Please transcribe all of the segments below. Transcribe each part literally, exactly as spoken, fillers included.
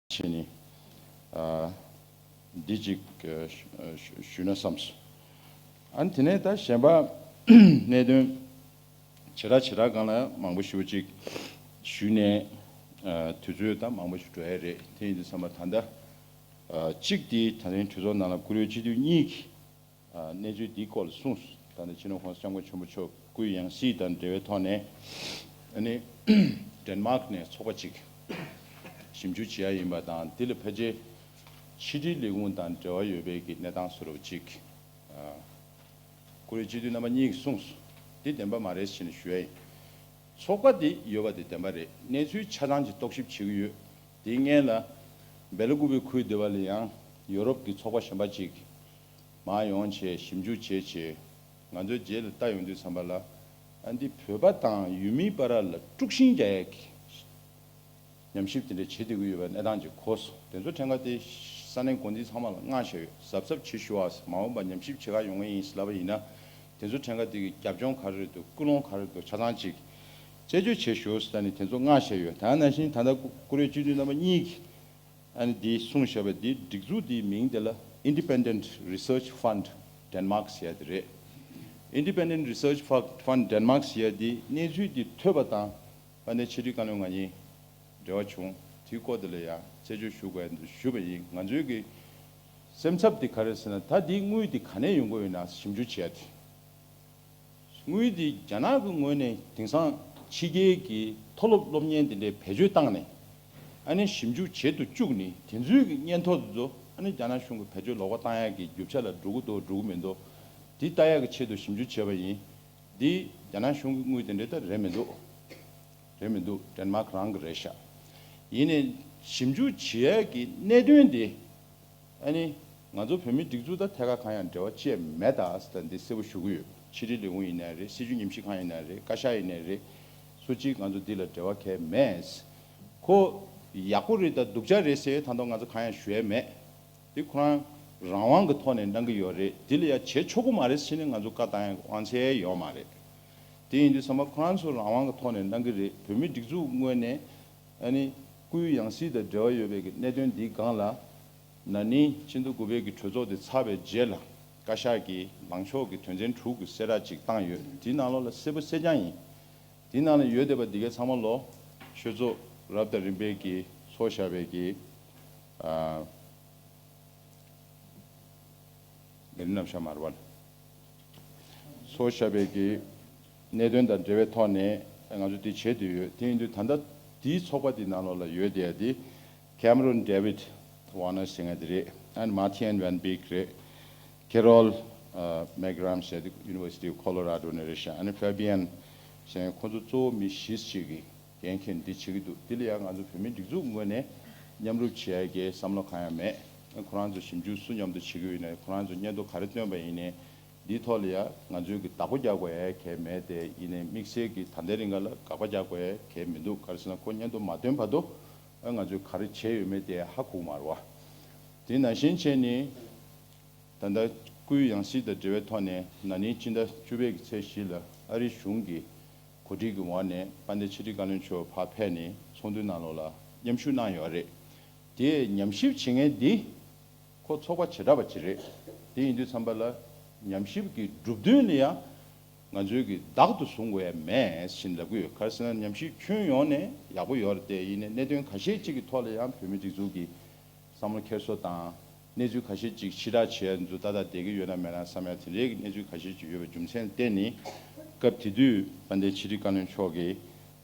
བྱས་ནས་ཨ་འདི་གཅིག་ཨ་ཞུ་ཞུ་ན་བསམས་སོང་། ཨ་ནི་དེ་ནས་ད་གཞན་པ་གནད་དོན་བྱེ་བྲག་བྱེ་བྲག་སྒང་ལ་མང་པོ་ཞེ་པོ་ཅིག་ཞུས་ནས་ཨ་དུས་ཚོད་ད་མང་པོ་ཞིག་འགྲོ་ཡ་རེད། དེ་ཡིན་དུས་ཙམ་པ་ད་ལྟ་ཨ་གཅིག་དེ་ད་ཐེངས་གྲོས་ཚོགས་ནང་ལ་བཀུར་འོས་སྤྱི་འཐུས་གཉིས་ཀྱིས་ཨ་གནས་ཚུལ་འདིའི་སྐོར་ལ་གསུངས། ད་ནི་སྤྱི་ནོར་༸གོང་ས་༸སྐྱབས་མགོན་ཆེན་པོ་མཆོག་སྐུའི་ཡང་སྲིད་དང་འབྲེལ་བའི་ཐོག་ནས་ཨ་ནི་ཌེན་མཱག་ནས་ཚོགས་པ་གཅིག་ཞིབ་འཇུག་བྱེད་ཡ་ཡིན་པ་དང་། འདི་ལ་ཕལ་ཆེར་ཕྱི་དྲིལ་ལས་ཁུངས་དང་འབྲེལ་བ་ཡོད་པའི་གི་གནས་སྟངས་བཟོ་འདྲ་བ་གཅིག་ཨ་བཀུར་འོས་སྤྱི་འཐུས་རྣམ་པ་གཉིས་ཀྱིས་གསུངས་སོང་། འདི་བདེན་པ་མ་རེད་ཟེར་ནས་ཞུ་ཡ་ཡིན། ཚོགས་པ་འདི་ཡོད་པ་དེ་བདེན་པ་རེད། གནས་ཚུལ་ཆ་ཚང་ཅིག་རྟོག་ཞིབ་བྱེད་ཀྱི་ཡོད། དེའི་སྔོན་ལ་སྦེ་ལ་ཀུ་པེ་ཁུལ་འདི་པ་ལ་ཡང་ཡོ་རོབ་ཀྱི་ཚོགས་པ་གཞན་པ་ཅིག་མར་ཡོང་བྱས་ཞིབ་འཇུག་བྱས་བྱས། ང་ཚོའི་རྗེས་ལ་ལྟ་ཡོང་དུས་ཙམ་པ་ལ་ཨ་འདི་བོད་པ་དང་ཡུལ་མིའི་བར་ལ་དཀྲུག་ཤིང་རྒྱག་ཡས་ཀྱི་ཉམས་ཞིབ་དེ་འདྲ་བྱེད་བསྡད་ཀྱི་ཡོད་པའི་གནས་སྟངས་ཅིག་གོ་སོང་། དེ་ཚོ་ཕྲན་ག་དེ་ས་གནས་འགོ་འཛིན་ཚང་མ་ལ་མངགས་བཞག་ཡོད། གཟབ་གཟབ་བྱེད་ཤོག་ཨ། མ་འོངས་པ་ཉམས་ཞིབ་བྱེད་ག་ཡོང་གི་ཡིན་ཟེར་ལབ་པ་ཡིན་ན། དེ་ཚོ་ཕྲན་ག་དེ་གི་རྒྱབ་ལྗོངས་ག་རེ་རེད་འདུག་ཀུན་སློང་ག་རེ་རེད་འདུག་ཆ་ཚང་ཅིག་དཔྱད་བརྗོད་བྱེད་ཤོག་ཟེར་ནས་དེ་ཚོ་མངགས་བཞག་ཡོད། ད་ནང་བཞིན་ད་ལྟ་བཀུར་འོས་སྤྱི་འཐུས་རྣམ་པ་གཉིས་ཀྱིས་ཨ་ནི་འདི་གསུངས་བཞག་པ་འདི། སྒྲིག་འཛུགས་འདིའི་མིང་དེ་ལ་Independent Research Fund Denmark ཟེར་ཡ་དེ་རེད། Independent Research Fund Denmark ཟེར་ཡ་འདི་གནས་ཚུལ་འདི་ཐོས་པ་དང་། དཔལ་ལྡན་ཕྱི་དྲིལ་བཀའ་བློན་ང་གཉིས་འབྲེལ་བ་བྱུང་། དེའི་སྐོར་དེ་ལ་ཡང་རྩད་གཅོད་ཞུ་དགོས་ཞུས་པ་ཡིན། ང་ཚོའི་གི་སེམས་འཚབ་དེ་ག་རེ་ཟེར་ན། ད་འདིའི་དངུལ་དེ་ག་ནས་ཡོང་གི་ཡོད་ན་ཞིབ་འཇུག་བྱས་ཏེ། དངུལ་དེ་རྒྱ་ནག་གི་ངོས་ནས་དེང་སང་ཕྱི་རྒྱལ་གྱི་མཐོ་སློབ་སློབ་གཉེར་དེ་འདྲའི་བེད་སྤྱོད་བཏང་ནས་ཨ་ནི་ཞིབ་འཇུག་བྱེད་དུ་བཅུག་ནས། དེ་ཚོའི་གི་སྙན་ཐོ་དེ་ཚོ་ཨ་ནི་རྒྱ་ནག་གཞུང་གིས་བེད་སྤྱོད་ལོག་པ་བཏང་ཡག་གི་རྒྱུ་ཆ་ལ་འགྲོ་གི་འདུག་འགྲོ་གི་མི་འདུག་དེ་ལྟ་ཡག་གི་ཆེད་དུ་ཞིབ་འཇུག་བྱས་པ་ཡིན། འདི་རྒྱ་ནག་གཞུང་གི་དངུལ་དེ་འདྲ་ད་རེད་མི་འདུག་རེད་མི་འདུག་ཌེན་མཱག་རང་གི་རེད་ཤག་ཡིན་ནའི་ཞིབ་འཇུག་བྱེད་ཡག་གི་གནད་དོན་དེ་ཨ་ནི་ང་ཚོ་བོད་མིའི་སྒྲིག་འཛུགས་དང་ཐད་ཀར་གང་ཡང་འབྲེལ་བ་བཅད་མེད་ད་ཟེར། ད་འདི་གསལ་པོ་ཞུ་གི་ཡོད། ཕྱི་དྲིལ་ལས་ཁུངས་ཡིན་ནའི་རེད། སྲིད་བྱུས་ཉམས་ཞིབ་ཁང་ཡིན་ནའི་རེད། བཀའ་ཤག་ཡིན་ནའི་རེད། སུ་གཅིག་ང་ཚོ་འདི་ལ་འབྲེལ་བ་གང་ཡང་མེད། ཁོ་ཡག་པོ་རེད་ད་སྡུག་ཅག་རེད་ཟེར་ད་དུང་ང་ཚོ་གང་ཡང་ཞུ་ཡ་མེད། དེ་ཁོ་རང་རང་དབང་གི་ཐོག་ནས་གནང་གི་ཡོད་རེད། དེ་ལ་ཡ་བྱེད་ཆོག་གི་མ་རེད་ཟེར་ནས་ང་ཚོ་བཀའ་བཏང་ཡ་དབང་ཚད་ཡོད་མ་རེད། དེ་ཡིན་དུས་ཙམ་པ་ཁོ་རང་ཚོ་རང་དབང་གི་ཐོག་ནས་གནང་གི་རེད། བོད་མིའི་སྒྲིག་འཛུགས་ངོས་ནས་ཨ་ནི་སྐུའི་ཡང་སྲིད་དང་འབྲེལ་བ་ཡོད་པའི་གི་གནད་དོན་འདིའི་སྒང་ལ་ན་ནིང་ཕྱི་ཟླ་དགུ་པའི་གི་གྲོས་ཚོགས་དེ་ཚར་བའི་རྗེས་ལ་བཀའ་ཤག་གིས་ལངས་ཕྱོགས་ཀྱི་དོན་ཚན་དྲུག་གི་གསལ་བསྒྲགས་ཅིག་བཏང་ཡོད། དེའི་ནང་ལོགས་ལ་གསལ་པོ་གསལ་རྐྱང་ཡིན། དེའི་ནང་ལ་ཡོད་བསྡད་པ་འདི་གའི་ཚང་མ་ལོ་ཆོས་ཚོགས་རབ་དང་རིམ་པས་ཀྱིས་ཚོགས་བཞག་པའི་གི་ཨ་ལས་རིམ་རྣམ་གཞག་མ་རེད་པ། ཚོགས་བཞག་པའི་གི་གནད་དོན་དང་འབྲེལ་བའི་ཐོག་ནས་ང་ཚོ་འདི་བྱེད་དུ་ཡོད། དེ་ཡིན་དུས་ད་ལྟ་འདིའི་ཚོགས་པ་འདི་ནང་ལོགས་ལ་ཡོད་བསྡད་ཡ་འདི་Cameron David Warner ཟེར་མཁན་དེ་རེད། ཨ་ནི་Martijn van Beek རེད། Carol ཨ་Megram ཟེར་དེ་University of Colorado ནས་རེད་ཤག་ཨ་ནི་Fabian ཟེར་མཁན། ཁོ་ཚོ་གཙོ་བོ་མི་བཞི་ཞིག་གིས་འགན་འཁྱེར་འདི་བྱེད་ཀྱི་འདུག་འདི་ལ་ཡང་ང་ཚོ་བོད་མིའི་སྒྲིག་འཛུགས་ངོས་ནས་མཉམ་རུབ་བྱེད་ཡ་གི་བསམ་བློ་གང་ཡང་མེད། ཁོ་རང་ཚོ་ཞིབ་འཇུག་སུ་མཉམ་དུ་བྱེད་ཀྱི་ཡོད་ན། ཁོ་རང་ཚོ་སྙན་ཐོ་ག་རེ་བཏོན་པ་ཡིན་ནའི་འདིའི་ཐོག་ལ་ཡང་ང་ཚོས་ཀྱི་བདག་པོ་རྒྱག་དགོས་ཡ་གང་ཡང་མེད་དེ། ཡིན་ནའི་དམིགས་བསལ་གྱི་ད་ལྟའི་རིང་ག་ལ་དགག་པ་རྒྱག་དགོས་ཡ་གང་ཡང་མི་འདུག་ག་རེ་ཟེར་ན་ཁོ་སྙན་ཐོ་མ་བཏོན་བར་དུ་ཨ་ང་ཚོས་ག་རེ་བྱས་ཡོད་མེད་དེ་ཧ་གོ་གི་མ་རེད་པ། དེ་ནང་བཞིན་བྱས་ནས་ད་ལྟ་སྐུའི་ཡང་སྲིད་དང་འབྲེལ་བའི་ཐོག་ནས་ན་ནིང་སྤྱི་ཟླ་བཅུ་པའི་གི་ཚེས་བཞི་ལ་ཨ་རིའི་གཞུང་གི་གོ་སྒྲིག་གི་འོག་ནས་དཔལ་ལྡན་ཕྱི་དྲིལ་བཀའ་བློན་མཆོག་ཕར་ཕེབས་ནས་ཚོགས་འདུའི་ནང་ལོགས་ལ་མཉམ་ཞུགས་གནང་ཡོད་རེད། དེ་ཉམས་ཞིབ་བྱེད་མཁན་འདི་ཁོ་ཚོགས་པ་བྱེ་བྲག་པ་ཅིག་རེད། དེ་ཡིན་དུས་ཙམ་པ་ལ་ཉམས་ཞིབ་ཀྱི་གྲུབ་དོན་ལ་ཡང་ང་ཚོས་ཀྱི་བདག་ཏུ་བཟུང་དགོས་ཡ་མེད་ཟེར་ལབ་ཀྱི་ཡོད། ག་རེ་ཟེར་ན་ཉམས་ཞིབ་ཁྱོན་ཡོངས་ནས་ཡག་པོ་ཡོད་རེད་དེ། ཡིན་ནའི་གནད་དོན་ཁ་ཤས་ཅིག་གི་ཐོག་ལ་ཡང་བོད་མིའི་སྒྲིག་འཛུགས་ཀྱི་བསམ་བློ་འཁྱེར་སོ་དང་། གནས་ཚུལ་ཁ་ཤས་ཅིག་ཕྱིར་བསྒྲགས་བྱས་འདུག་ཏག་ཏག་བསྡད་ཀྱི་ཡོད་ན་མེད་ན་བསམ་ཡ་དེ་འདྲའི་གི་གནས་ཚུལ་ཁ་ཤས་ཅིག་ཡོད་པའི་རྒྱུ་མཚན་བརྟེན་ནས། སྐབས་དེ་དུས་དཔལ་ལྡན་ཕྱི་དྲིལ་བཀའ་བློན་མཆོག་གིས་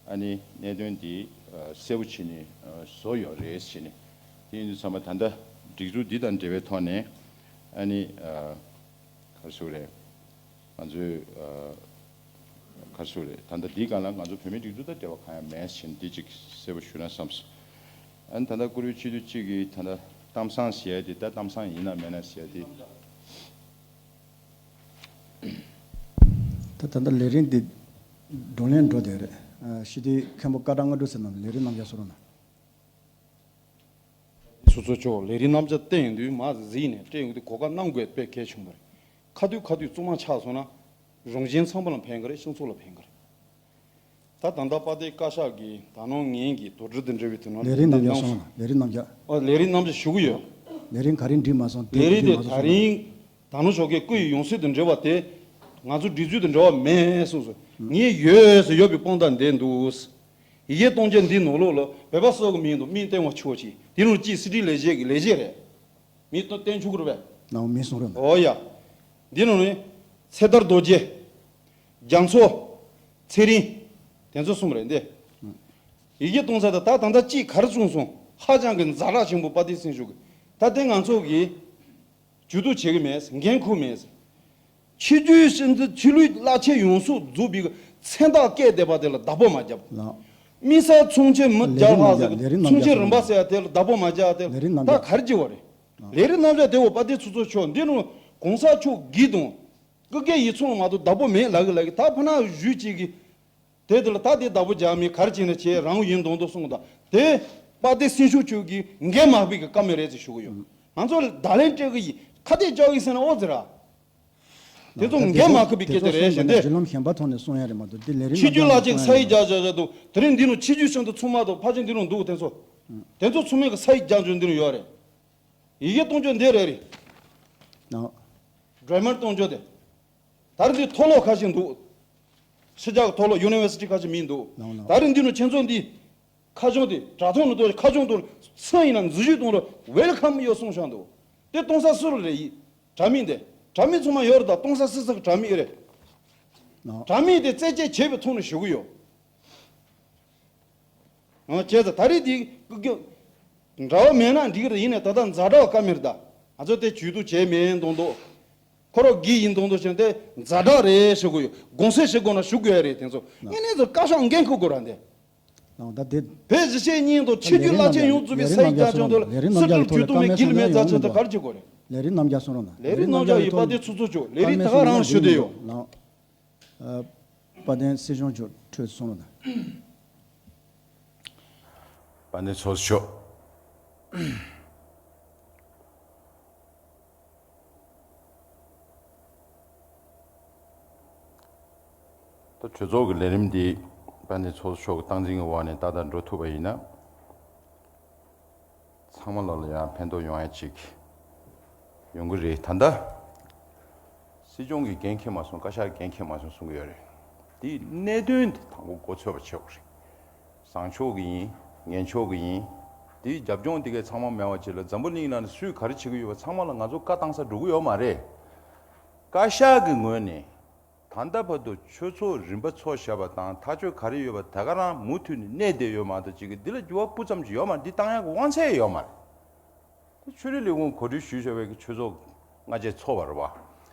ཨ་ནི་གནད་དོན་འདི་གསལ་པོ་བྱས་ནས་བཟོ་ཡོད་རེད་ཟེར་ནས། དེ་ཡིན་དུས་ཙམ་པ་ད་ལྟ་སྒྲིག་འཛུགས་འདི་དང་འབྲེལ་བའི་ཐོག་ནས་ཨ་ནི་ག་རེ་ཟེར་དགོས་རེད། ང་ཚོས་ཨ་ག་རེ་ཟེར་དགོས་རེད། ད་ལྟ་འདིའི་སྒང་ལ་ང་ཚོ་བོད་མིའི་སྒྲིག་འཛུགས་དང་འབྲེལ་བ་གང་ཡང་མེད་ཟེར་ནས་འདི་གཅིག་གསལ་པོ་ཞུ་ན་བསམས་སོང་། ཨ་ནི་ད་ལྟ་བཀུར་འོས་སྤྱི་འཐུས་གཅིག་གིས་ད་ལྟ་གཏམ་བཟང་ཟེར་ཡ་དེ་ད་གཏམ་བཟང་ཡིན་ན་མེད་ན་ཟེར་ཡ་དེ། ད་ད་ལྟ་ལས་རིམ་འདི་བགྲོ་གླེང་འགྲོ་བསྡད་རེད། ཨ་ཕྱི་དྲིལ་མཁན་པོ་ཀ་ཊ་སྔ་དྲོ་ཟེར་ནམ་ལས་རིམ་རྣམ་གཞག་སོ་རུ་ན། སོ་སོ་ཅོག་ལས་རིམ་རྣམ་གཞག་བསྟན་ཡོང་དུས་མར་གཟིགས་ནས་སྤྲད་ཡོང་དུས་གོ་སྐབས་གནང་དགོས་དཔེ་གལ་ཆེན་པོ་རེད། ཁ་ཐུག་ཁ་ཐུག་གཙང་མ་ཆགས་སོང་ན་རང་བཞིན་ཚང་མ་ལ་ཕན་གི་རེད། སྤྱི་ཚོགས་ལ་ཕན་གི་རེད། ད་ད་ལྟ་དཔལ་ལྡན་བཀའ་ཤག་གིས་ད་ནང་ངན་གྱི་དོགས་འདྲི་དང་འབྲེལ་བའི་དོན་ལ་ལས་རིམ་རྣམས་ཀྱང་གནང་སོང་། ལས་རིམ་རྣམས་ཀྱང་། ཨོ་ལས་རིམ་རྣམས་ཀྱང་ཞུ་གི་ཡོད། ལས་རིམ་ག་རེ་འགྲིག་མ་སོང་། ལས་རིམ་དེ་ད་རིང་ད་ནང་ཞོགས་ཀས་སྐུ་ཡི་ཡང་སྲིད་དང་འབྲེལ་བ་དེ་ང་ཚོ་སྒྲིག་འཛུགས་དང་འབྲེལ་བ་མེད་གསུངས་སོང་། ངས་ཡོད་ཟེར་ཡོད་པའི་དཔང་རྟགས་འདི་འདུག། ཡི་གེ་གཏོང་རྒྱུ་འདི་ནང་ལོགས་ལ་བོད་པ་སོགས་ཀྱི་མིང་དང་མིང་བཏོན་པ་ཆོག་ཅིག་དེ་ནང་གཅིག་སྲིད་ཁྲིམས་ལས་བྱེད་ཀྱི་ལས་བྱེད་རེད། མིང་བཏོན་བཏོན་ཆོག་གི་རེད་པས། ནའོ་མིང་གསུང་རོགས་གནང་། ཨོ་ཡ། འདི་ནང་ནས་ཚེ་ཐར་རྡོ་རྗེ། རྒྱ་མཚོ། ཚེ་རིང་། དེ་ཚོ་གསུམ་རེད་འདི། ཡི་གེ་གཏོང་ས་དང་ད་ད་ལྟ་གཅིག་ག་རེ་གསུངས་སོང་། ཧ་ཅང་གི་ཛ་དྲག་ཆེན་པོ་དཔལ་ལྡན་སྲིད་སྐྱོང་གིས། ད་དེ་ང་ཚོ་གིས་ཇུས་གཏོགས་བྱེད་ཀྱི་མེད། འགན་འཁུར་མེད། ཆོས་བརྒྱུད་སྤྱི་འཐུས་ཆོས་ལུགས་བླ་ཆེན་ཡོངས་སུ་རྫོགས་པའི་མཚན་རྟགས་བཀོད་བསྡད་པ་དེ་ལ་བདག་པོ་མ་བརྒྱབ། ལགས། དམིགས་བསལ་ཚོགས་ཆེན་མི་ལས་རིམ་རྣམས་ཀྱང་ལས་རིམ་རྣམས་ཀྱང་ཚོགས་ཆེན་རིམ་པ་ཟེར་ཡ་དེ་ལ་བདག་པོ་མ་བརྒྱབ་ཡ་དེ་ལས་རིམ་རྣམས་ད་ཀྱང་ག་རེ་བྱེད་པ་རེད། ལས་རིམ་རྣམས་ཀྱང་དེ་འོ་དཔལ་ལྡན་ཚོགས་གཙོ་མཆོག་འདི་ནང་གོང་ས་མཆོག་གིས་དང་། སྐུ་སྒེར་ཡིག་ཚང་ལ་མ་གཏོགས་བདག་པོ་མེད་ལབ་གི་ལབ་གི། ད་ཕ་ན་གཞུས་གཅིག་གིས་དེ་དེ་ལ་ད་དེ་བདག་པོ་རྒྱག་མེད། ག་རེ་བྱས་ན་བྱས་རང་ཡིན་མདོག་མདོག་གསུངས་དང་། དེ་དཔལ་ལྡན་སྲིད་སྐྱོང་མཆོག་གིས་འགན་མ་ཕོག་གི་བཀའ་མོལ་རེད་ཟེར་ཞུ་གི་ཡོད། ང་ཚོ་ལ་བརྡ་ལན་སྤྲད་གི་ཡིན། ཁ་གཏད་བཅག་གི་ཟེར་ན་ཨོ་ཟེར་ར། དེ་ཚོ་འགན་མ་ཁུར་བའི་སྐད་ཆ་རེད་ཞེས་ཏེ། བརྒྱུད་ལམ་གཞན་པ་ཐོག་ནས་གསུང་ཡ་རེད་མ་གཏོགས་འདི་ལས་རིམ་ཆོས་བརྒྱུད་བླ་ཆེན་ས་ཡིག་རྒྱག་རྒྱག་རྒྱག་འདུག། དེ་རིང་འདི་ནང་ཆོས་བརྒྱུད་གཞན་དུ་ཚང་མ་དང་ཕལ་ཆེར་འདི་ནང་འདུག། དེ་ཚོ་དེ་ཚོ་ཚང་མས་གི་ས་ཡིག་རྒྱག་རྒྱུ་འདི་ནང་ཡོད་རེད། ཡི་གེ་གཏོང་རྒྱུ་འདི་རེད་རེད། ནའོ། གྲོས་མོལ་གཏོང་རྒྱུ་དེ། ད་རེས་འདི་མཐོ་སློབ་ཁ་ཤས་འདུག། ཕྱི་རྒྱལ་གི་མཐོ་སློབ་ཡུ་ནི་ཝར་སི་ཊི་ཁ་ཤས་མིན་འདུག། ནའོ་ནའོ། ད་རེས་འདི་ནང་ཁྱེད་ཚོ་འདི། ཁ་བྱང་དེ་དྲ་ཐོག་ནས་གཏོང་། ཁ་བྱང་གཏོང་། སུ་ཡིན་ན་འཛུལ་ཞུགས་གཏོང་རོགས། ཝེལ་ཁམ་ཡོད་གསུངས་བཞག་འདུག། དེ་གཏོང་ས་སུ་རེད་ཡིན། དྲ་མིག་དེ། དྲ་མིག་ཚང་མ་ཡོད་རེད། ད་གཏོང་ས་སུ་སུ་གི་དྲ་མིག་རེད། ནའོ། དྲ་མིག་དེ་རྩད་གཅོད་བྱས་པའི་ཐོག་ནས་ཞུ་གི་ཡོད། ཨ་བྱས་ཙང་ད་རེས་དེ་ཀུ་ཀུ་འདྲ་བ་མེད་ན་འགྲིག་གི་རེད། ཡིན་ནའི་ད་ལྟ་ཛ་དྲག་བཀའ་མོལ་རེད། ད་ང་ཚོ་དེ་ཇུས་གཏོགས་བྱས་མེད་མདོག་མདོག། ཁོ་རང་གི་ཡིན་མདོག་མདོག་བྱས་ཏེ་ཛ་དྲག་རེད་ཞུ་གི་ཡོད། དགོངས་སེལ་བྱེད་དགོས་ན་ཞུ་དགོས་རེད་དེ་ཚོ། དངོས་གནས་ཚོ་བཀའ་ཤག་འགན་འཁུར་དགོས་ར་འདི། ནའོ་ད་དེ། བོད་གཞིས་བྱེས་གཉིས་དང་ཆོས་བརྒྱུད་བླ་ཆེན་ཡོངས་རྫོགས་པའི་ས་ཡིག་རྒྱག་ཆོག་འདུག་ལ། སྲིད་ཁྲིམས་ཇུས་གཏོགས་མེད་འགན་མེད་རྫ་ཆེན་དུ་ག་རེ་བྱེད་དགོས་རེད། ལས་རིམ་རྣམས་ཀྱང་སོང་རོགས་གནང་། ལས་རིམ་རྣམས་ཀྱང་ཡོད་པ་དེ་ཚོགས་གཙོ་མཆོག་ལས་རིམ་ད་ག་རང་ཞུ་བསྡད་ཡོད། ནའོ། ཨ། དཔལ་ལྡན་སྲིད་སྐྱོང་མཆོག་འཕྲོས་སོང་རོགས་གནང་། དཔལ་ལྡན་ཚོགས་གཙོ་མཆོག། ད་གྲོས་ཚོགས་ཀྱི་ལས་རིམ་འདི་དཔལ་ལྡན་ཚོགས་གཙོ་མཆོག་གི་སྟངས་འཛིན་གྱི་འོག་ནས་ཏག་ཏག་འགྲོ་ཐུབ་པ་ཡིན་ན། ཚང་མ་ལོ་ལ་ཡང་ཕན་ཐོགས་ཡོང་ཡ་ཅིག་ཡོང་གི་རེད། ད་ལྟ་སྲིད་སྐྱོང་གིས་འགན་འཁྱེར་མ་སོང་། བཀའ་ཤག་གིས་འགན་འཁྱེར་མ་སོང་གསུང་གི་ཡོད་རེད། དེའི་གནད་དོན་དེ་དང་པོ་མགོ་ཚོད་པ་བྱེད་དགོས་རེད། བཟང་ཕྱོགས་ཀྱི་ཡིན། ངན་ཕྱོགས་ཀྱི་ཡིན། དེའི་རྒྱབ་ལྗོངས་དེ་གའི་ཚང་མ་མེད་པ་ཅིག་ལ་འཛམ་བུ་གླིང་ནང་ནས་སུས་ག་རེ་བྱེད་ཀྱི་ཡོད་པ་ཚང་མ་ལ་ང་ཚོ་བཀའ་བཏང་ས་འགྲོ་གི་ཡོད་མ་རེད། བཀའ་ཤག་གི་ངོས་ནས། ད་ལྟ་བར་དུ་ཆོས་ཚོགས་རིམ་པ་ཚོགས་བཞག་པ་དང་ཐག་གཅོད་ག་རེ་ཡོད་པ་ད་ག་རང་མུ་མཐུད་ནས་གནས་བསྡད་ཡོད་མ་གཏོགས་ཅིག་གི་འདི་ལ་འགྱུར་བ་སྤུ་ཙམ་ཅིག་ཡོད་མ་རེད། འདི་བཏང་ཡག་གི་དབང་ཚད་ཡོད་མ་རེད། དེ་ཆོས་རིག་ལས་ཁུངས་གོ་སྒྲིག་ཞུས་བཞག་པའི་ཆོས་ཚོགས་སྔ་རྗེས་ཚོགས་པ་རེད་བ།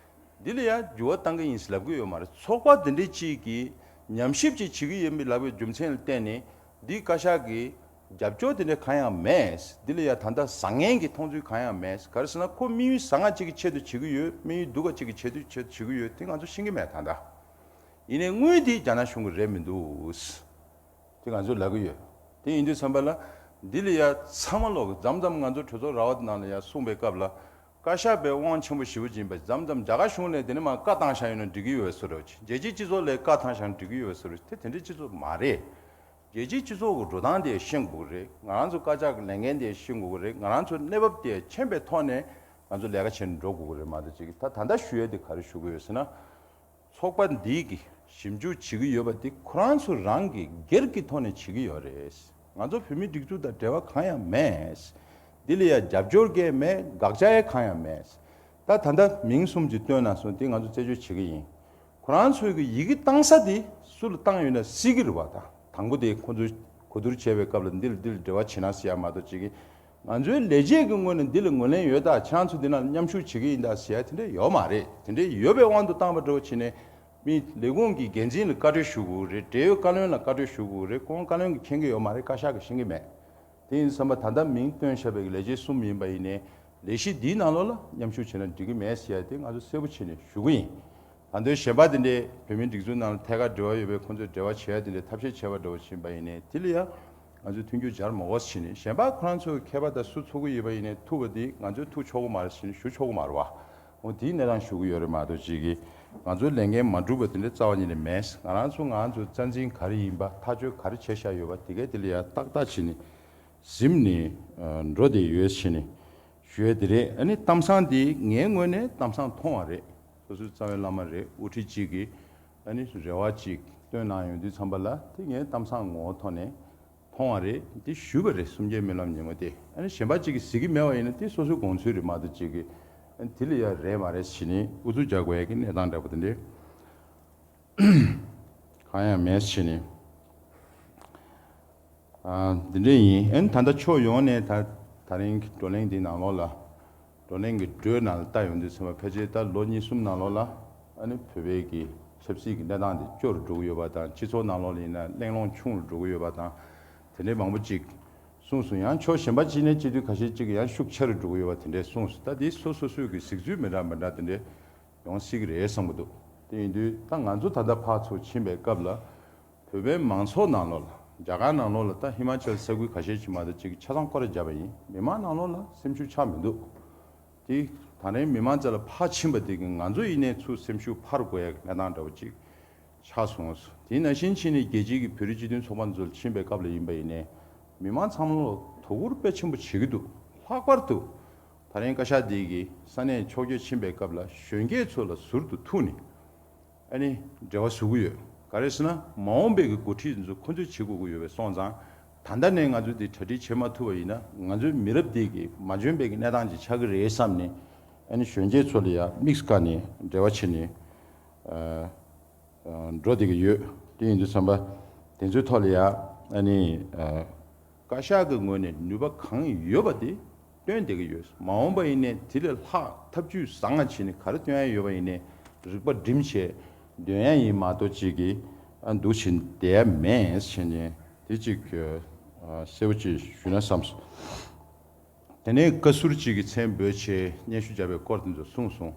འདི་ལ་ཡང་འགྱུར་བ་བཏང་གི་ཡིན་ཟེར་ལབ་གི་ཡོད་མ་རེད། ཚོགས་པ་འདི་འདྲའི་ཅིག་གིས་ཉམས་ཞིབ་ཅིག་བྱེད་ཀྱི་ཡིན་པའི་ལབ་པའི་རྒྱུ་མཚན་ལ་བརྟེན་ནས་འདི་བཀའ་ཤག་གིས། རྒྱབ་སྐྱོར་དེ་འདྲ་གང་ཡང་མེད། འདི་ལ་ཡང་ད་ལྟ་བཟང་ངན་གྱི་མཐོང་ཚུལ་གང་ཡང་མེད། ག་རེ་ཟེར་ན་ཁོ་དམིགས་ཡུལ་བཟང་ང་གཅིག་གི་ཆེད་དུ་བྱེད་ཀྱི་ཡོད། དམིགས་ཡུལ་སྡུག་ག་གཅིག་གི་ཆེད་དུ་ཆེད་དུ་བྱེད་ཀྱི་ཡོད། དེ་ང་ཚོ་ཤེས་ཀྱི་མེད་ད་ལྟ། ཡིན་ནའི་དངུལ་དེ་རྒྱ་ནག་གཞུང་གི་རེད་མི་འདུག། དེ་ང་ཚོས་ལབ་ཀྱི་ཡོད། དེ་ཡིན་དུས་ཙམ་པ་ལ་འདི་ལ་ཡང་ཚང་མ་ལོག་མཚམས་མཚམས་ང་ཚོ་གྲོས་ཚོགས་ར་བ་དེ་ནང་ལ་ཡང་གསུངས་པའི་སྐབས་ལ། བཀའ་ཤག་པའི་དབང་ཆེན་པོ་ཞེ་པོ་ཅིག་ཡིན་པ་མཚམས་མཚམས་རྒྱ་གར་གཞུང་ལ་དེ་ནས་མར་བཀའ་བཏང་བཞག་ཡོད་ན་འགྲིག་གི་ཡོད་པའི་བཟོ་འདྲ་ཅིག། རྒྱལ་སྤྱིའི་སྤྱི་ཚོགས་ལ་བཀའ་བཏང་བཞག་ན་འགྲིག་གི་ཡོད་པའི་བཟོ་འདྲ་ཅིག། དེ་དེ་འདྲའི་སྤྱི་ཚོགས་མ་རེད། རྒྱལ་སྤྱིའི་སྤྱི་ཚོགས་ཀྱི་འགྲོ་སྟངས་དེ་ཤེས་དགོས་ཀྱི་རེད། ང་རང་ཚོ་བཀའ་ཤག་གི་ལས་འགན་དེ་ཤེས་དགོས་ཀྱི་རེད། ང་རང་ཚོ་གནས་བབ་དེ་མཁྱེན་པའི་ཐོག་ནས་ང་ཚོ་ལས་ཀ་བྱེད་ནས་འགྲོ་དགོས་ཀྱི་རེད་མ་གཏོགས་ཅིག། ད་ད་ལྟ་ཞུ་ཡས་དེ་ག་རེ་ཞུ་གི་ཡོད་ཟེར་ན། ཚོགས་པ་འདིས་ཀྱི་ཞིབ་འཇུག་བྱེད་ཀྱི་ཡོད་པ་འདི་ཁོ་རང་ཚོ་རང་གི་སྒེར་གྱི་ཐོག་ནས་བྱེད་ཀྱི་ཡོད་རེད། ང་ཚོ་བོད་མིའི་སྒྲིག་འཛུགས་དང་འབྲེལ་བ་གང་ཡང་མེད། འདི་ལ་ཡང་རྒྱབ་སྐྱོར་གང་ཡང་མེད། དགག་བྱ་ཡང་གང་ཡང་མེད། ད་ད་ལྟ་མིང་གསུམ་གྱི་བཏོན་ན་སོང་དེ་ང་ཚོ་རྩད་གཅོད་བྱེད་ཀྱི་ཡིན། ཁོ་རང་ཚོས་ཀྱི་ཡི་གེ་བཏང་ས་དེ་སུ་ལ་བཏང་ཡོད་ན་གཟིགས་ཀྱི་རེད་བ། ད་དང་པོ་དེ་ཁོ་ཚོས་གོ་བསྡུར་བྱས་པའི་སྐབས་ལ་འདི་ལ་འདི་ལ་འབྲེལ་བ་བྱེད་ན་ཟེར་ཡ་མ་གཏོགས་ཅིག་གི། ང་ཚོའི་ལས་བྱེད་ཀྱི་ངོས་ནས་འདི་ལ་ངོས་ལེན་ཡོད་ད། ཁྱེད་རང་ཚོ་འདི་ནང་མཉམ་ཞུགས་བྱེད་ཀྱི་ཡིན་ད་ཟེར་ཡ་དེ་འདྲ་ཡོད་མ་རེད། དེ་འདྲ་ཡོད་པའི་དབང་དུ་བཏང་བ་འདྲ་བོ་བྱས་ནས་མི་ལས་ཁུངས་ཀྱི་འགན་འཛིན་ལ་བཀའ་འཁྲོལ་ཞུ་དགོས་རེད། འབྲེལ་ཡོད་བཀའ་བློན་ལ་བཀའ་འཁྲོལ་ཞུ་དགོས་རེད། ཁོང་བཀའ་བློན་གྱིས་མཁྱེན་གྱི་ཡོད་མ་རེད། བཀའ་ཤག་གིས་ཤེས་ཀྱི་མེད། དེ་ཡིན་དུས་ཙམ་པ་ད་ལྟ་མིང་བཏོན་བཞག་པའི་ལས་བྱེད་གསུམ་ཡིན་པ་ཡིན་ནའི་ལས་གཞི་འདིའི་ནང་ལོགས་ལ་མཉམ་ཞུགས་བྱས་ན་འགྲིག་གི་མེད་ཟེར་ཡ་དེ་ང་ཚོ་གསལ་པོ་བྱས་ནས་ཞུ་གི་ཡིན། ད་དུང་གཞན་པ་དེ་འདྲའི་བོད་མིའི་སྒྲིག་འཛུགས་ནང་ལ་ཐད་ཀར་འབྲེལ་བ་ཡོད་པའི་ཁོང་ཚོས་འབྲེལ་བ་བྱེད་ཡ་དེ་འདྲའི་ཐབས་ཤེས་བྱས་པ་འདྲ་བོ་ཕྱིན་པ་ཡིན་ནའི་དེ་ལ་ཡང་ང་ཚོས་མཐུན་འགྱུར་སྦྱར་མ་དགོས་ཟེར་ནས། གཞན་པ་ཁོ་རང་ཚོའི་མཁས་པ་དང་སུ་ཚུགས་ཀྱི་ཡོད་པ་ཡིན་ནའི་ཐུག་པ་འདི་ང་ཚོས་ཐུག་ཆོག་གི་མ་རེད་ཟེར་ནས་ཞུ་ཆོག་གི་མ་རེད་བ། འོ་དེའི་གནས་སྟངས་ཞུ་གི་ཡོད་རེད་མ་གཏོགས་ཅིག་གི་ ང་ཚོའི་ལས་འགན་མ་འགྲུབ་པ་དེ་འདྲ་རྩ་བ་ཉིད་ནས་མེད། ང་རང་ཚོ་ང་ཚོའི་རྩ་འཛིན་ག་རེ་ཡིན་པ། ཐག་གཅོད་ག་རེ་བྱས་བཞག་ཡོད་པ། དེ་གས་དེ་ལ་ཡ་ཏག་ཏག་བྱས་ནས་གཟིམ་ནས་འགྲོ་བསྡད་ཡོད་བྱས་ནས་ཞུ་ཡས་དེ་རེད། ཨ་ནི་གཏམ་བཟང་དེ་ངའི་ངོས་ནས་གཏམ་བཟང་མཐོང་བ་རེད། སོ་སོའི་རྩ་བའི་བླ་མ་རེད། དབུ་ཁྲིད་གཅིག་གིས་ཨ་ནི་རེ་བ་གཅིག་བཏོན་གནང་ཡོང་དུས་ཙམ་པ་ལ། དེ་ངས་གཏམ་བཟང་ངོ་བོ་ཐོག་ནས་མཐོང་བ་རེད། དེ་ཞུས་པ་རེད། གསུམ་བརྒྱའི་སྨོན་ལམ་ཉིན་མོ་དེ། ཨ་ནི་གཞན་པ་གཅིག་གིས་གཟིགས་ཀྱི་མེད་པ་ཡིན་ན་དེ་སོ་སོའི་དགོངས་ཚུལ་རེད་མ་གཏོགས། གཅིག་གིས་ཨ་ནི་དེ་ལ་ཡ་རེད་མ་རེད་བྱས་ནས་ཨུ་ཚུགས་རྒྱག་དགོས་ཡ་གི་གནས་སྟངས་འདྲ་པོ་དེ་འདྲས་གང་ཡང་མེད་བྱས་ནས། ཨ། འདི་འདྲས་ཡིན། ཨ་ནི་ད་ལྟ་ཕྱོགས་ཡོངས་ནས་ད་ད་རིང་གི་བགྲོ་གླེང་འདི་ནང་ལོགས་ལ། བགྲོ་གླེང་གི་འགྲོས་ནང་ལ་ལྟ་ཡོང་དུས་ཙམ་པ། ཕལ་ཆེར་ད་ལོ་གཉིས་གསུམ་ནང་ལོགས་ལ་ཨ་ནི་བོད་པའི་གི་ཆབ་སྲིད་ཀྱི་གནས་སྟངས་འདི་སྐྱོ་རུ་འགྲོ་གི་ཡོད་པ་དང་། སྤྱི་ཚོགས་ནང་ལོགས་ལ་ཡིན་ན་གླེང་སློང་ཆུང་རུ་འགྲོ་གི་ཡོད་པ་དང་། དེ་འདྲའི་མང་པོ་ཅིག་གསུངས་སོང་། ཡང་ཕྱོགས་གཞན་པ་ཅིག་ནས་བྱེད་དུས་ཁ་ཤས་ཅིག་ཡང་ཤུགས་ཆེ་རུ་འགྲོ་གི་ཡོད་པ་དེ་འདྲའི་གསུངས་སོང་། ད་འདི་སོ་སོ་སོའི་གི་གཟིགས་ཚུལ་མི་འདྲ་མི་འདྲ་དེ་འདྲའི་ཡོང་སྲིད་ཀྱི་རེད་བསམ་གྱི་འདུག་དེ་ཡིན་དུས་ད་ང་ཚོ་ད་ལྟ་ཕར་ཚུར་ཕྱིན་པའི་སྐབས་ལ། བོད་པའི་མང་ཚོགས་ནང་ལོགས་ལ། རྒྱ་གར་ནང་ལོགས་ལ་ད་ཧི་མ་ཅལ་ས་ཁུལ་ཁ་ཤས་ཅིག་མ་གཏོགས་ཅིག་ཆ་ཚང་སྐོར་ར་བརྒྱབ་པ་ཡིན། མི་མང་ནང་ལོགས་ལ་སེམས་ཤུགས་ཆག་མི་འདུག་དེ་ད་རིང་མི་མང་རྩ་ལ་ཕར་ཕྱིན་པ་དེ་གིས་ང་ཚོ་ཡིན་ནའི་ཚུར་སེམས་ཤུགས་འཕར་དགོས་ཡ་གི་གནས་སྟངས་འདྲ་བོ་ཅིག་ཆགས་སོང་། དེ་ནང་བཞིན་ཕྱིན་ནས་རྒྱལ་སྤྱིའི་གི་བོད་རིགས་སྤྱི་མཐུན་ཚོགས་པ་ཚོ་ཕྱིན་པའི་སྐབས་ལ་ཡིན་པ་ཡིན་ནའི་མི་མང་ཚང་མ་ལ་དོ་ཁུར་དཔེ་ཆེན་པོ་བྱེད་ཀྱི་འདུག་ལྷག་པར་དུ་ད་རིང་བཀའ་ཤག་འདི་གིས་ས་གནས་ཕྱོགས་བསྐྱོད་ཕྱིན་པའི་སྐབས་ལ་གཞོན་སྐྱེས་ཚོ་ལ་ཟུར་དུ་ཐུག་ནས་ཨ་ནི་འབྲེལ་བ་བཟོ་གི་ཡོད། ག་རེ་ཟེར་ན། མ་འོངས་པའི་གི་འགོ་ཁྲིད་ཚོ་ཁོ་ཚོས་བྱེད་དགོས་ཀྱི་ཡོད་པའི་སོང་ཙང་། ད་ལྟ་ནས་ང་ཚོས་འདི་གྲ་སྒྲིག་བྱེད་མ་ཐུབ་པ་ཡིན་ན། ང་ཚོའི་མི་རབས་འདི་གིས་མ་འཇོན་པའི་གི་གནས་སྟངས་ཅིག་ཆགས་ཀྱི་རེད་བསམ་ནས། ཨ་ནི་གཞོན་སྐྱེས་ཚོ་ལ་ཡ་དམིགས་བཀར་ནས་འབྲེལ་བ་བྱས་ནས་ཨ་ཨ་འགྲོ་བསྡད་ཀྱི་ཡོད། དེ་ཡིན་དུས་ཙམ་པ་དེ་ཚོའི་ཐོག་ལ་ཡ་ཨ་ནི་ཨ་བཀའ་ཤག་གི་ངོས་ནས་ནུས་པ་གང་ཡོད་པ་དེ་བཏོན་བསྡད་ཀྱི་ཡོད། མ་འོངས་པ་ཡིན་ནའི་དེ་ལས་ལྷག་ཐབས་ཇུས་བཟང་ང་བྱས་ནས་ག་རེ་བཏོན་ཡ་ཡོད་པ་ཡིན་ནའི་རིག་པ་སྒྲིམ་བྱས་འདོན་ཡ་ཡིན་མ་གཏོགས། གཅིག་གིས་ཨ་འདུག་བྱས་བསྡད་ཡ་མེད་བྱས་ནས་དེ་གཅིག་ཨ་གསལ་པོ་ཅིག་ཞུས་ན་བསམས་སོང་། དེ་ནས་བཀའ་ཟུར་གཅིག་གིས་མཚན་འབོད་བྱས་སྙན་ཞུ་བརྒྱབ་པའི་སྐོར་དེ་ཚོ་གསུངས་སོང་།